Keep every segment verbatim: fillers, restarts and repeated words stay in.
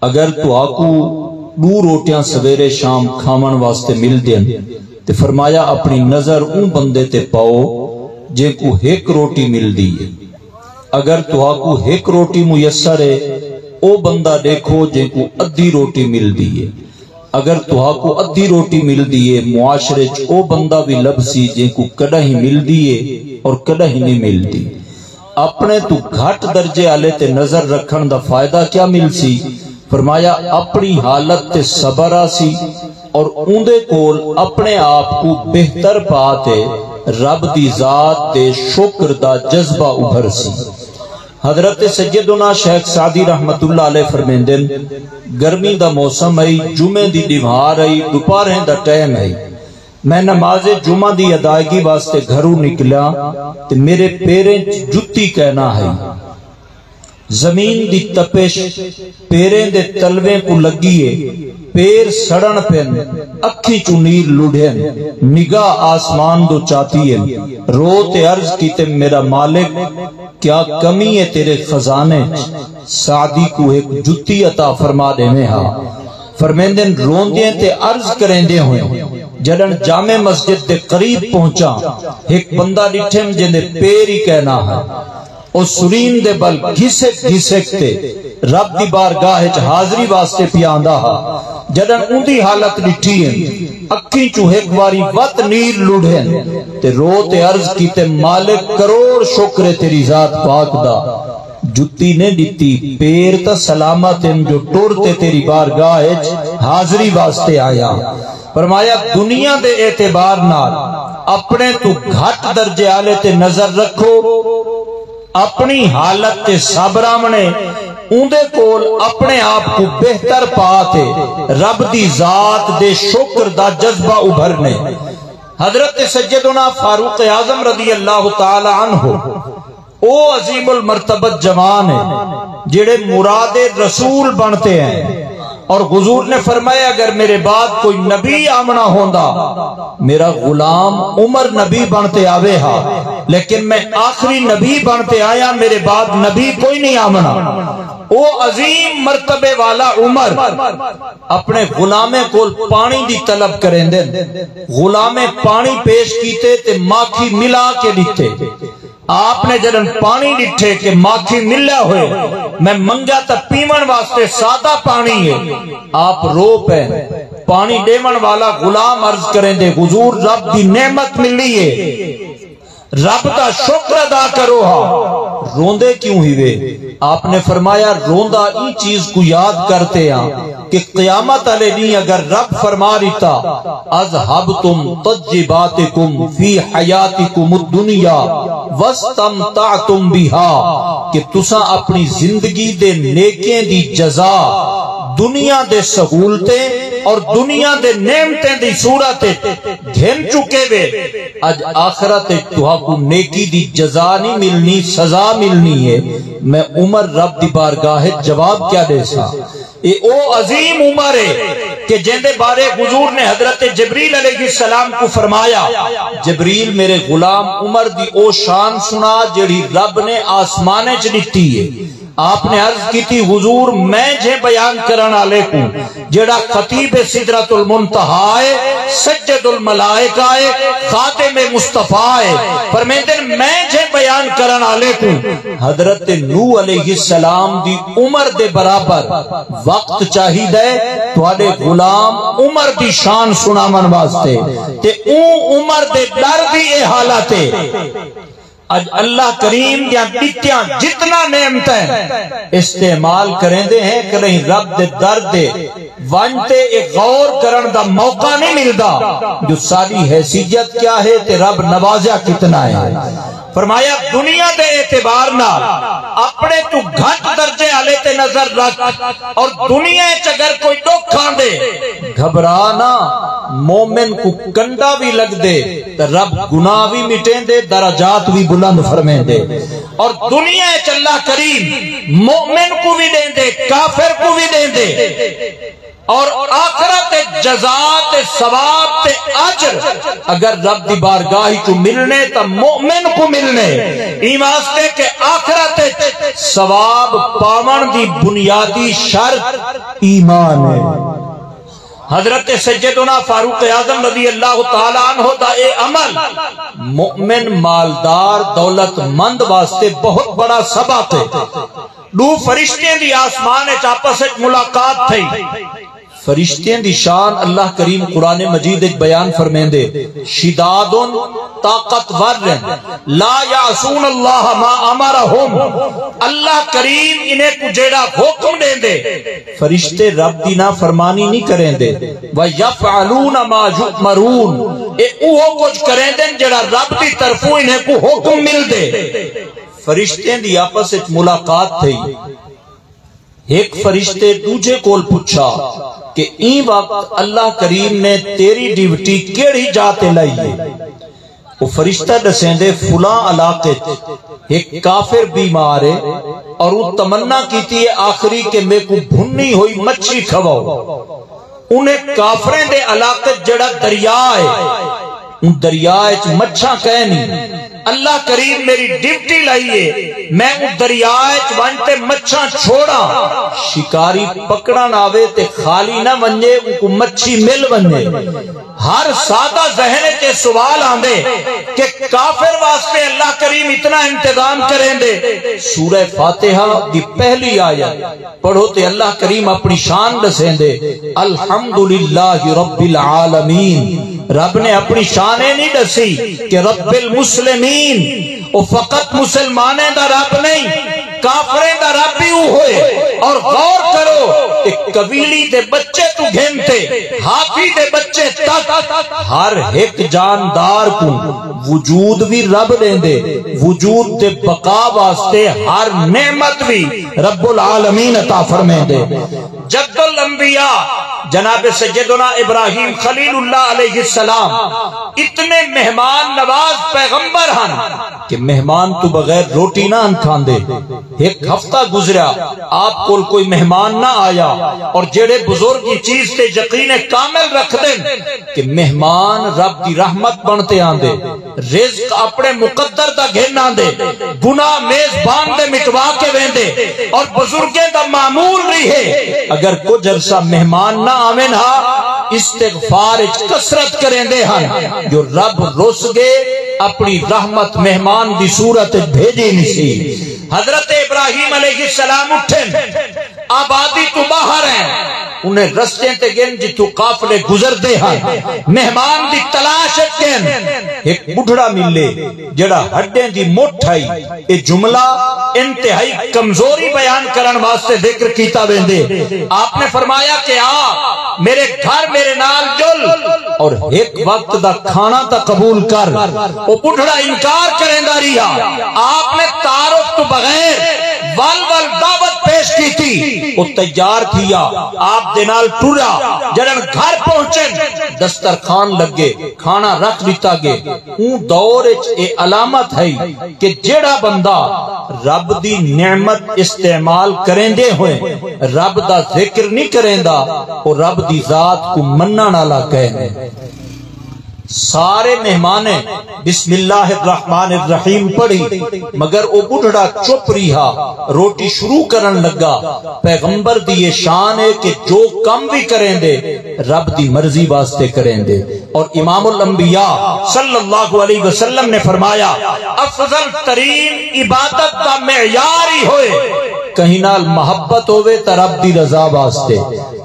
اگر تہاکوں ݙو روٹیاں سویرے شام کھاوݨ واسطے ملدین تے فرمایا اپݨی نظر اوں بندے تے پاؤ جینکوں ہک روٹی ملدی ہے۔ اگر تہاکوں ہک روٹی میسر ہے، او بندہ ݙیکھو جینکوں ادھی روٹی ملدی ہے۔ اگر تہاکوں ادھی روٹی ملدی ہے، معاشرے اچ او بندہ وی لبھسی جینکوں کݙاہیں ملدی ہے اور کݙاہیں نی ملدی۔ اپݨے توں گھٹ درجے آلے تے نظر رکھݨ دا فائدہ کیا ملسی؟ فرمایا، اپݨی حالت تے صبر آسی اور اوندے کول اپݨے آپ کوں بہتر پا تے رب دی ذات دے شکر دا جذبہ ابھرسی۔ حضرت سیدنا شیخ سعدی رحمت اللہ علیہ فرمیندن، گرمی دا موسم ہئی، جمعے دی ݙیوار ہئی، ݙوپہریں دا ٹائم ہئی، میں نماز جمعہ دی ادائیگی واسطے گھروں نکلیاں تے میرے پیریں اچ جتی کائنا ہئی۔ زمین دی تپش پیریں دے تلویں کوں لڳی ہے، پیر سڑݨ پن، اکھیں چوں نیر لڈھن، نگاہ آسمان دو چاتی ہن۔ رو تے عرض کیتے، میرا مالک، کیا کمی ہے تیرے خزانے اچ؟ سعدی کوں ہک جتی عطا فرما ݙیویں ہا۔ فرمیندن، روندیں تے عرض کریندیں ہوئیں جݙݨ جامع مسجد دے قریب پہنچاں، ہک بندہ ݙٹھم جیندے پیر ہی کائنا ہا۔ او سرین دے بل گھسک گھسک تے رب دی بارگاہ اچ حاضری واسطے پیا آندا ہا۔ جݙݨ اوندی حالت ݙٹھی ہن، اکھیں چوں ہک واری وت نیر لڈھن تے رو تے عرض کیتے، مالک، کروڑ شکر ہے تیری ذات پاک دا، جتی نے ݙتی، پیر تاں سلامت ہن جو ٹر تے تیری بارگاہ اچ حاضری واسطے آیاں۔ فرمایا، دنیا دے اعتبار نال اپݨے توں گھٹ درجے آلے تے نظر رکھو، اپݨی حالت تے صبر آوݨے، اوندے کول اپݨے آپ کوں بہتر پا تے رب دی ذات دے شکر دا جذبہ ابھرنے۔ حضرت سیدنا فاروق اعظم رضی اللہ تعالی عنہ، او عظیم المرتبت جوان ہے جڑے مراد رسول بنتے ہیں، اور حضور نے فرمایا، اگر میرے بعد کوئی نبی آونا ہوندا، میرا غلام عمر نبی بن تے آوے ہا، لیکن میں آخری نبی بن تے آیا، میرے بعد نبی کوئی نہیں آونا۔ او عظیم مرتبے والا عمر اپنے غلامیں کول پانی دی طلب کریندن۔ غلامیں پانی پیش کیتے تے ماکھی ملا کے ݙتے۔ آپ نے جݙݨ پاݨی ݙٹھے کہ ماکھی ملیا ہوئے، میں منگیا تاں پیوݨ واسطے سادہ پاݨی ہے، آپ رو پئے۔ پاݨی ݙیوݨ والا غلام عرض کریندے، حضور، رب دی نعمت ملی ہے، رب دا شکر ادا کرو ہا، روندے کیوں ہیوے؟ آپ نے فرمایا، روندا ایں چیز کوں یاد کرتے ہاں کہ قیامت آلے ݙینہہ اگر رب فرما ݙتا، اذھبتم طیباتکم فی حیاتکم الدنیا واستمتعتم بہا، کہ تساں اپݨی زندگی دے نیکیں دی جزا دنیا دے سہولتیں اور دنیا دے نعمتیں دی صورت وچ گھن چکے وے، اڄ آخرت وچ تہاکوں نیکی دی جزا نہیں ملنی، سزا ملنی ہے۔ میں عمر رب دی بارگاہ وچ جواب کیا ݙیساں؟ اے او عظیم عمر ہے کہ جیندے بارے حضور نے حضرت جبریل علیہ السلام کوں فرمایا، جبریل، میرے غلام عمر دی او شان سݨا جیڑھی رب نے آسمان وچ ݙتی ہے۔ آپ نے عرض کیتی، حضور، میں جھیں بیان کرݨ آلے کوں جیڑھا خطیب سدرۃ المنتہا ہے، سید الملائکہ ہے، خادم مصطفیٰ ہے، فرمیندن، میں جھیں بیان کرݨ آلے کوں حضرت نوح علیہ السلام دی عمر دے برابر وقت چاہیدا ہے تہاݙے غلام عمر دی شان سݨاوݨ واسطے، تے اوں عمر دے ݙر دی اے حالت ہے۔ اڄ اللہ کریم دیاں ݙتیاں جتنا نعمتاں استعمال کریندے ہیں، کݙہیں رب دے در تے ونڄ تے اے غور کرݨ دا موقع نہیں ملدا جو ساݙی حیثیت کیا ہے تے رب نوازیا کتنا ہے۔ فرمایا، دنیا دے اعتبار نال اپݨے توں گھٹ درجے آلے تے نظر رکھ، اور دنیا اچ اگر کوئی ݙکھ آندے، گھبرا نہ، مومن کوں کنڈا وی لڳدے تے رب گناہ وی مٹیندے، درجات وی بلند فرمیندے۔ اور دنیا اچ اللہ کریم مومن کوں وی ݙیندے، کافر کوں وی ݙیندے۔ اور آخرت اچ جزا تے ثواب تے اجر اگر رب دی بارگاہ چوں ملنے تاں مومن کوں ملنے۔ ایں واسطے کہ آخرت اچ ثواب پاوݨ دی بنیادی شرط ایمان ہے۔ حضرت سیدنا فاروق اعظم رضی اللہ تعالی عنہ دا اے عمل مومن، مالدار، دولت مند واسطے بہت بڑا سبق ہے۔ ݙو فرشتیں دی آسمان اچ آپس اچ ملاقات تھئی۔ فرشتیں دی شان اللہ کریم قرآن مجید اچ بیان فرمیندے، شداد، طاقتور ہن، لا یعصون اللہ ما امرہم، اللہ کریم انہیں کوں جیڑھا حکم ݙیندے، فرشتے رب دی نافرمانی نہیں کریندے، ویفعلون ما یؤمرون، اے اوہو کجھ کریندن جیڑھا رب دی طرفوں انہیں کوں حکم ملدے۔ فرشتیں دی آپس اچ ملاقات تھئی۔ ہک فرشتے ݙوجھے کول پچھا کہ ایں وقت اللہ کریم نے تیری ڈیوٹی کیڑھی جاہ تے لائی ہے؟ او فرشتہ ݙسیندے، فلاں علاقے اچ ہک کافر بیمار ہے اور اوں تمنا کیتی ہے آخری کہ میکوں بھنی ہوئی مچھی کھواؤ۔ انہیں کافریں دے علاقے جڑا دریا ہے، اوں دریا اچ مچھاں کائنی۔ اللہ کریم میری ڈیوٹی لائی ہے، میں اوں دریا اچ ونج تے مچھاں چھوڑاں۔ شکاری پکڑن آوے تے خالی نہ ونجے، اوں کو مچھی مل ونجے۔ ہر سادہ ذہن اچ اے سوال آندے کہ کافر واسطے اللہ کریم اتنا انتظام کریندے۔ سورہ فاتحہ دی پہلی آیت پڑھو تے اللہ کریم اپݨی شان ݙسیندے، الحمدللہ رب العالمین۔ رب نے اپݨی شان اے نہیں ݙسی کہ رب المسلمین، او فقط مسلمانیں دا رب نہیں، کافریں دا رب بھی اوہو ہے۔ اور غور کرو، ایک قبیلی دے بچے تو گھن تے ہاتھی دے بچے تک، ہر ہک جاندار کوں وجود وی رب ݙیندے، وجود دے بقا واسطے ہر نعمت وی رب العالمین عطا فرمیندے۔ جد الانبیاء جناب سیدنا ابراہیم خلیل اللہ علیہ السلام اتنے مہمان نواز پیغمبر ہن کہ مہمان تو بغیر روٹی نہ ہن کھاندے۔ ہک ہفتہ گزریا، آپ کول کوئی مہمان نہ آیا، اور جڑے بزرگ اس چیز تے یقین کامل رکھدن کہ مہمان رب دی رحمت بن تے آندے، رزق اپݨے مقدر دا گھن آندے، گناہ میزبان دے مٹوا کے ویندے، اور بزرگیں دا معمول رہے۔ اگر کجھ عرصہ مہمان نہ آون ہا، استغفار اچ کثرت کریندے ہن جو رب رس گئے، اپݨی رحمت مہمان دی صورت اچ بھیجی نہیں سی۔ حضرت ابراہیم علیہ السلام اٹھن، آبادی تو باہر ہیں، انہیں رستے تے گن جتھوں قافلے گزردے ہن، مہمان دی تلاش اچ گن۔ ایک بڈھڑا ملے جڑا ہڈیں دی مٹھ ہئی۔ اے جملہ انتہائی کمزوری بیان کرن واسطے ذکر کیتا ویندے۔ آپ نے فرمایا کہ آ میرے گھر میرے نال جل، اور ایک وقت دا کھانا تا قبول کر۔ او بڈھڑا انکار کریندا رہیا۔ آپ نے تعارف تو بغیر ول ول دعوت پیش کیتی۔ او تیار تھیا، آپ دے نال ٹرا۔ جڑن گھر پہنچن، دسترخوان لگے، کھانا رکھ دتا گئے۔ اوں دور اچ اے علامت ہئی کہ جیڑھا بندہ رب دی نعمت استعمال کریندے ہوئے رب دا ذکر نہیں کریندا، او رب دی ذات کو منن والا کہنے۔ سارے مہمانیں بسم اللہ الرحمن الرحیم پڑھی، مگر او بڈھڑا چپ رہیا، روٹی شروع کرن لگا۔ پیغمبر دی یہ شان ہے کہ جو کم بھی کریندے، رب دی مرضی واسطے کریندے۔ اور امام الانبیاء صلی اللہ علیہ وسلم نے فرمایا، افضل ترین عبادت دا معیار ہی ہوئے، کہیں نال محبت ہوئے تاں رب دی رضا واسطے،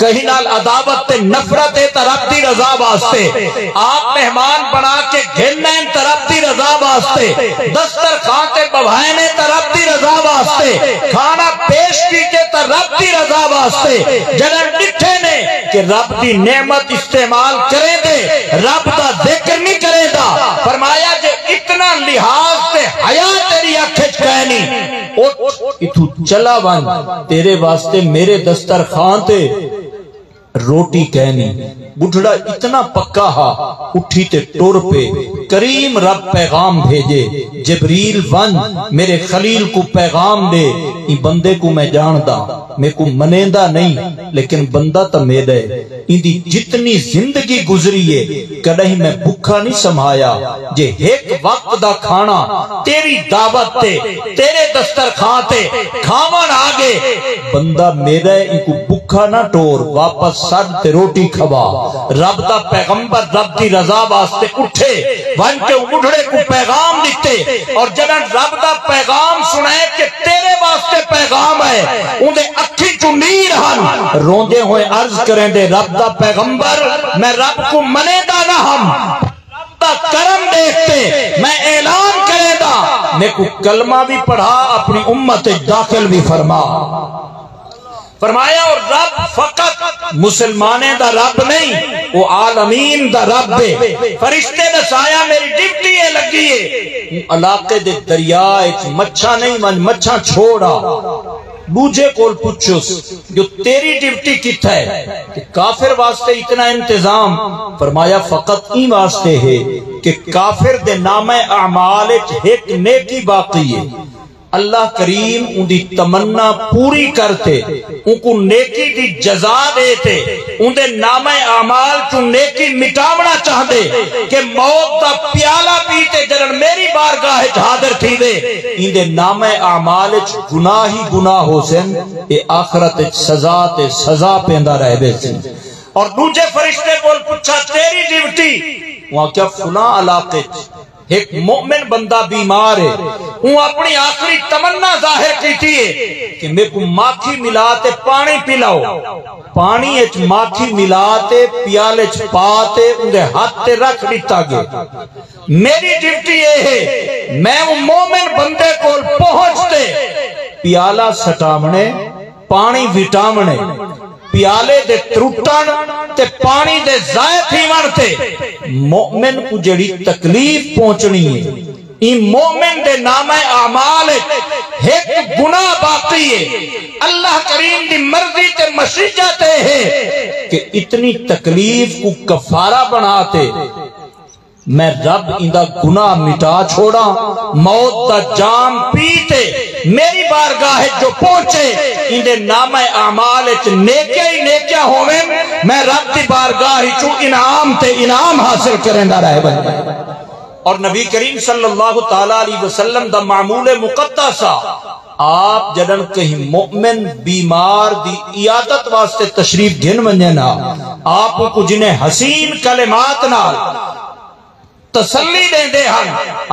کہیں نال عداوت تے نفرت ہے تاں رب دی رضا واسطے، آپ مہمان بنا کے گھن آئن تاں رب دی رضا واسطے، دسترخوان تے ٻوہائن ہے تاں رب دی رضا واسطے، کھانا پیش کیتے تاں رب دی رضا واسطے۔ جݙاں ݙٹھے نے کہ رب دی نعمت استعمال کریندے، رب دا ذکر نہیں کریندا، فرمایا جے اتنا لحاظ تے حیا تیری اکھ اچ کائنی، اٹھ اتھوں چلا ونڄ، تیرے واسطے میرے دسترخوان تے روٹی کائنی۔ بڈھڑا اتنا پکا ہا، اٹھی تے ٹر پے۔ کریم رب پیغام بھیجے، جبریل ونڄ، میرے خلیل کو پیغام ݙے، ایں بندے کو میں ڄاݨدا، میکوں منیندا نہیں، لیکن بندہ تاں میݙا ہے۔ ایندی جتنی زندگی گزری ہے، کݙاہیں میں بکھا نہیں سمہایا۔ جے ہک وقت دا کھانا تیری دعوت تے، تیرے دسترخوان تے کھاوݨ آ ڳئے، بندہ میݙا ہے، اینکوں بکھا بکھا نہ ٹور، واپس سݙ تے روٹی کھوا۔ رب دا پیغمبر رب دی رضا واسطے اٹھے، ونڄ کے اوں ٻڈھڑے کوں پیغام ݙتے، اور جݙاں رب دا پیغام سݨائے کہ تیرے واسطے پیغام ہے، اوندے اکھیں چوں نیر ہن، روندے ہوئے عرض کریندے، رب دا پیغمبر، میں رب کوں منیندا نہ ہم، رب دا کرم ݙیکھ تے میں اعلان کرینداں، میکوں کلمہ وی پڑھا، اپݨی امت اچ داخل وی فرما۔ فرمایا، اور رب فقط مسلمانیں دا رب نہیں، او عالمین دا رب ہے۔ فرشتے ݙسایا، میری ڈیوٹی اے لڳی ہے، اوں علاقے دے دریا اچ مچھاں نہیں، ونڄ مچھاں چھوڑ آ۔ ݙوجھے کول پچھس جو تیری ڈیوٹی کتھا ہے؟ کہ کافر واسطے اتنا انتظام؟ فرمایا، فقط ایں واسطے ہے کہ کافر دے نامہ اعمال اچ ہک نیکی باقی ہے۔ اللہ کریم اوندی تمنا پوری کر تے اونکوں نیکی دی جزا ݙے تے اوندے نامہ اعمال چوں نیکی مٹاوݨا چاہندے کہ موت دا پیالہ پی تے جݙݨ میری بارگاہ اچ حاضر تھیوے، ایندے نامہ اعمال اچ گناہ ہی گناہ ہوسن، اے آخرت اچ سزا تے سزا پیندا رہ ویسی۔ اور ݙوجھے فرشتے کول پچھا، تیری ڈیوٹی؟ اوں آکھیا، فلاں علاقے اچ ہک مومن بندہ بیمار ہے، اوں اپݨی آخری تمنا ظاہر کیتی ہے کہ میکوں ماکھی ملا تے پاݨی پلاؤ۔ پاݨی اچ ماکھی ملا تے پیالے اچ پا تے اوندے ہتھ تے رکھ ݙتا ڳئے۔ میݙی ڈیوٹی اے ہے، میں اوں مومن بندے کول پہنچ تے پیالہ سٹاوݨے، پاݨی وٹاوݨے، پیالے دے ترٹݨ تے پاݨی دے ضائع تھیوݨ تے مومن کوں جیڑھی تکلیف پہنچݨی ہے، ایں مومن دے نامہ اعمال اچ ہک گناہ باقی ہے۔ اللہ کریم دی مرضی تے مشیت اے ہے کہ اتنی تکلیف کوں کفارہ بݨا تے میں رب ایندا گناہ مٹا چھوڑاں، موت دا جام پی تے میری بارگاہ اچ جو پہنچے، ایندے نامہ اعمال اچ نیکیاں ہی نیکیاں ہوون، میں رب دی بارگاہ اچوں انعام تے انعام حاصل کریندا رہ ونڄے۔ اور نبی کریم صلی اللہ تعالی علیہ وسلم دا معمول مقدس آ، آپ جݙݨ کہیں مؤمن بیمار دی عیادت واسطے تشریف گھن ونڄن ہا، آپ کوں جنہیں حسین کلمات نال تسلی ݙیندے ہن۔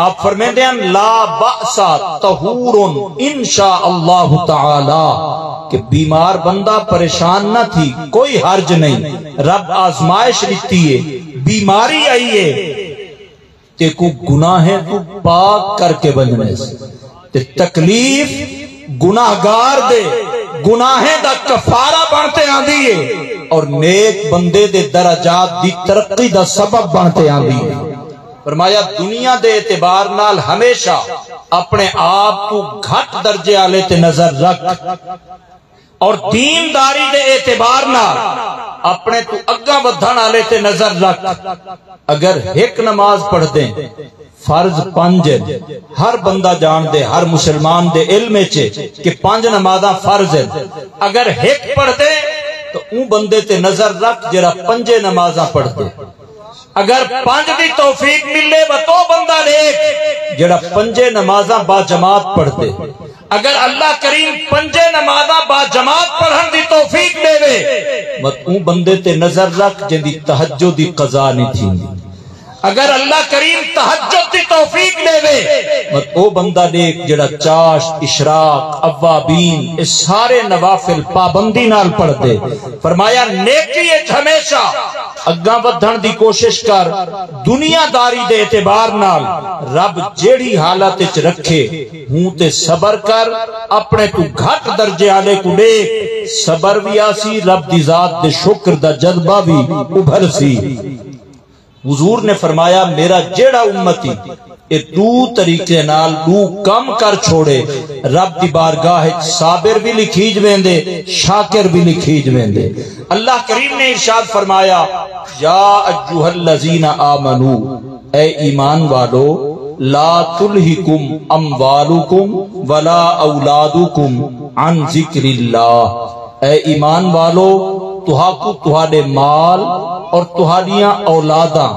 آپ فرمیندے ہن، لا بأس طہور ان شاء اللہ تعالی، کہ بیمار بندہ پریشان نہ تھی، کوئی حرج نہیں، رب آزمائش ݙتی ہے، بیماری آئی ہے، تیکوں گناہیں توں پاک کر کے ونڄݨے تے تکلیف گناہگار دے گناہیں دا کفارہ بݨ تے آندی ہے اور نیک بندے دے درجات دی ترقی دا سبب بݨ تے آندی ہے۔ فرمایا، دنیا دے اعتبار نال ہمیشہ اپݨے آپ کوں گھٹ درجے آلے تے نظر رکھ، اور دینداری دے اعتبار نال اپݨے توں اڳاں ودھݨ آلے تے نظر رکھ۔ اگر ہک نماز پڑھدیں، فرض پنج ہن، ہر بندہ ڄاݨدے، ہر مسلمان دے علم اچ ہے کہ پنج نمازاں فرض ہن۔ اگر ہک پڑھدیں تو اوں بندے تے نظر رکھ جیڑھا پنجے نمازاں پڑھدے۔ اگر پنج دی توفیق ملے، وت او بندہ ݙیکھ جیڑھا پنجے نمازاں با جماعت پڑھدے۔ اگر اللہ کریم پنجے نمازاں با جماعت پڑھݨ دی توفیق ݙیوے، وت اوں بندے تے نظر رکھ جیندی تہجد دی قضا نہیں تھیندی۔ اگر اللہ کریم تہجد دی توفیق ݙیوے، وت او بندہ ݙیکھ جیڑھا چاشت، اشراق، اوابین، اے سارے نوافل پابندی نال پڑھدے۔ فرمایا، نیکی اچ ہمیشہ اڳاں ودھݨ دی کوشش کر۔ دنیا داری دے اعتبار نال رب جیڑھی حالت اچ رکھے، ہوں تے صبر کر، اپݨے توں گھٹ درجے آلے کوں ݙیکھ، صبر وی آسی، رب دی ذات دے شکر دا جذبہ وی ابھرسی۔ حضور نے فرمایا، میرا جیڑھا امتی اے ݙو طریقے نال ݙو کم کر چھوڑے، رب دی بارگاہ اچ صابر وی لکھیج ویندے، شاکر وی لکھیج ویندے۔ اللہ کریم نے ارشاد فرمایا، یا ایھا الذین آمنو، اے ایمان والو، لا تلہکم اموالکم ولا اولادکم عن ذکر اللہ، اے ایمان والو، تہاکوں تہاݙے مال اور تہاݙیاں اولاداں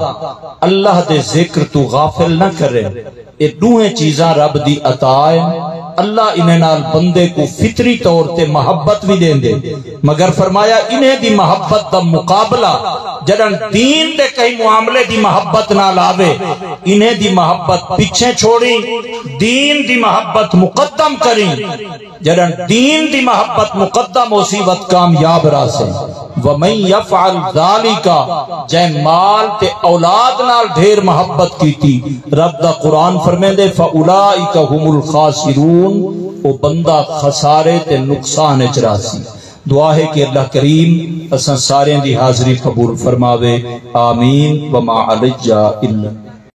اللہ دے ذکر توں غافل نہ کرن۔ اے ݙوہیں چیزاں رب دی عطا ہن، اللہ انہیں نال بندے کوں فطری طور تے محبت وی ݙیندے، مگر فرمایا انہیں دی محبت دا مقابلہ جݙݨ دین دے کہیں معاملے دی محبت نال آوے، انہیں دی محبت پچھیں چھوڑیں، دین دی محبت مقدم کریں۔ جݙݨ دین دی محبت مقدم ہوسی، وت کامیاب رہسیں۔ ومن یفعل ذالک، جئیں مال تے اولاد نال ڈھیر محبت کیتی، رب دا قرآن فرمیندے، فاولئک هم الخاسرون، او بندہ خسارے تے نقصان اچ رہسی۔ دعا ہے کہ اللہ کریم اساں ساریں دی حاضری قبول فرماوے۔ آمین۔ وما علی الا